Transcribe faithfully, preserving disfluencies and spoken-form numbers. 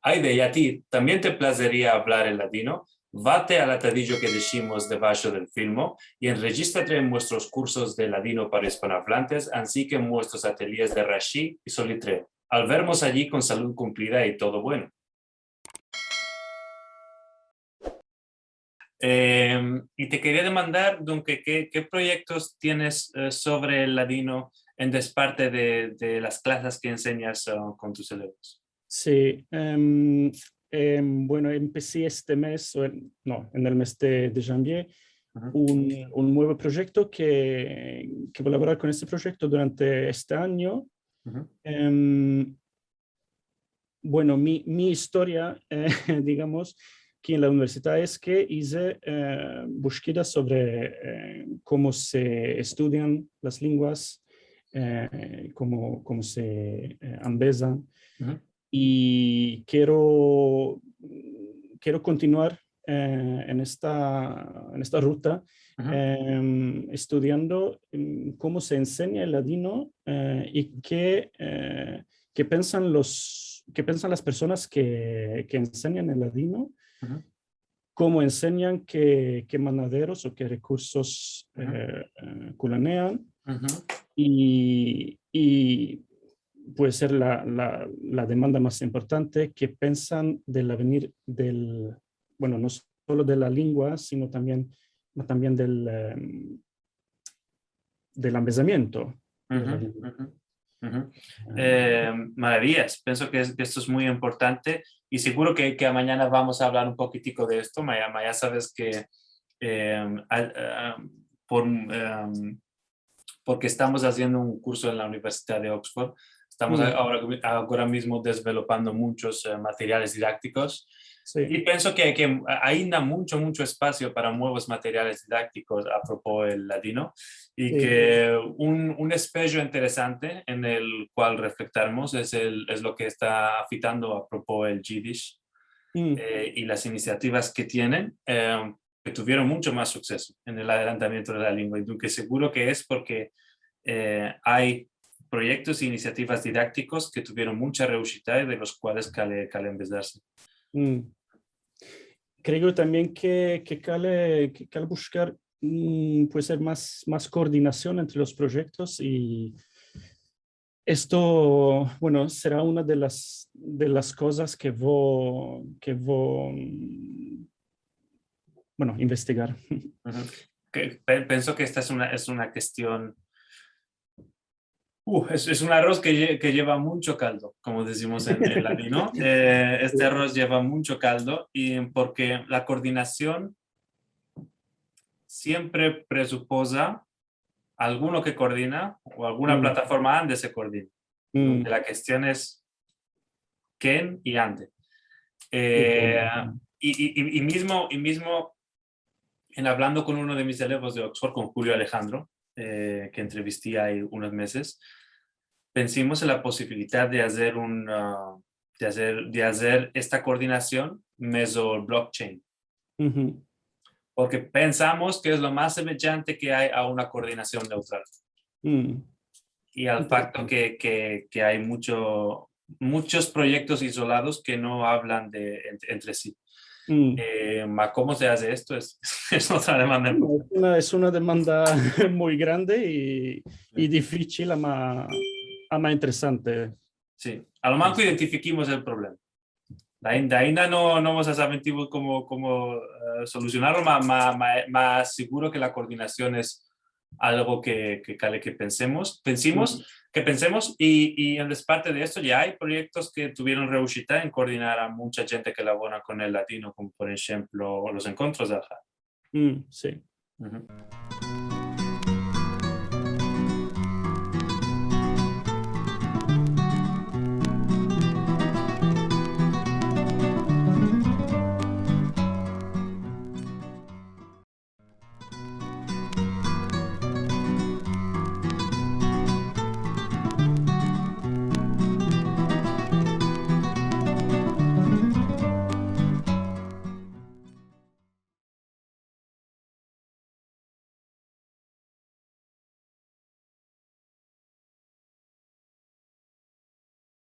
Ayde, i a ti, tambien te plazeria avlar el ladino? Vate al atadijo ke deshimos debasho del filmo i enrejistrate en muestros kursos de ladino para ispanoavlantes, ansi ke en muestros atelyes de Rashi i Solitreo. Al vermos ayi kon salud kumplida i todo bueno. Em, i te keria demandar, dunke, ke, ke proyektos tienes, eh, sovre el ladino en desparte de, de las klasas ke ensenyas, eh, kon tus elevos? Si, em, em, bueno, empesi este mes, o en, no, en el mes de, de janvier, un, un muevo proyekto ke, ke vo a elaborar kon este proyekto durante este anyo. Em, bueno, mi, mi istoria, eh, digamos, ki en la universidad es ke ize, eh, bushkidas sovre, eh, komo se estudian las lenguas, eh, komo, komo se, eh, ambezan. I kero, kero kontinuar, eh, en esta, en esta ruta, em, estudiando, em, komo se ensenya el ladino, eh, i ke, eh, ke pensan los, ke pensan las personas ke, ke ensenyan el ladino, komo ensenyan, ke, ke manaderos o ke rekursos, eh, eh, kulanean. I, i puede ser la, la, la demanda mas importante, ke pensan del avenir del, bueno, no solo de la lengua, sino tambien, tambien del, em, del ambezamiento de la lengua. Eh, maravillas, penso ke es, ke esto es muy importante i seguro ke, ke amanyana vamos a avlar un pokitiko de esto. Maya, maya saves ke, em, a, a, por, em, porke estamos aziendo un kurso en la Universidad de Oxford, estamos a, agora, agora mizmo desvelopando munchos, eh, materiales didaktikos. I penso ke, ke ainda muncho, muncho espasio para muevos materiales didaktikos apropo el ladino, i ke un, un espejo interesante en el kual reflektarmos es el, es lo ke esta afitando apropo el yiddish, eh, i las inisiativas ke tienen, eh, ke tuvieron muncho mas sukseso en el adelantamiento de la lengua, i dunke seguro ke es porke, eh, ay proyektos i inisiativas didaktikos ke tuvieron muncha reushita i de los kuales kale, kale ambezarse. Kreo tambien ke, ke kale, ke kale bushkar, mm, puede ser mas, mas koordinasion entre los proyektos i esto, bueno, sera una de las, de las kozas ke vo, ke vo, mm, bueno, investigar. Ke, pe-, penso ke esta es una, es una kestion, uh, es, es un aroz ke ye-, ke yeva muncho kaldo, komo dizimos en, en ladino. Eh, este aroz yeva muncho kaldo i porke la koordinasion siempre presupoza alguno ke koordina o alguna plataforma ande se koordina. La kestion es ken i ande. Eh, i, i, i, i mizmo, i mizmo en avlando kon uno de mis elevos de Oxford, kon Julio Alejandro, eh, ke entrevisti ay unos mezes, pensimos en la posibilidad de azer un, ah, de azer, de azer esta koordinasion mezo blockchain. Porke pensamos ke es lo mas semejante ke ay a una koordinasion neutral. I al fakto ke, ke, ke ay muncho, munchos proyektos izolados ke no avlan de, ent-, entre si. Eh, ma komo se aze esto es, es otra demanda. Es una, es una demanda muy grande i, i difisil, ama, ama interesante. Si, a lo manko identifikimos el problema. Ainda, ainda no, no mos aventimos komo, komo, eh, solusionarlo, ma, ma, ma, ma seguro ke la koordinasion es algo ke, ke kale ke pensemos, pensimos, ke pensemos, i, i en desparte de esto ya ay proyektos ke tuvieron reushita en koordinar a muncha djente ke lavora kon el ladino, komo por enshemplo los enkontros de Alhad. Si.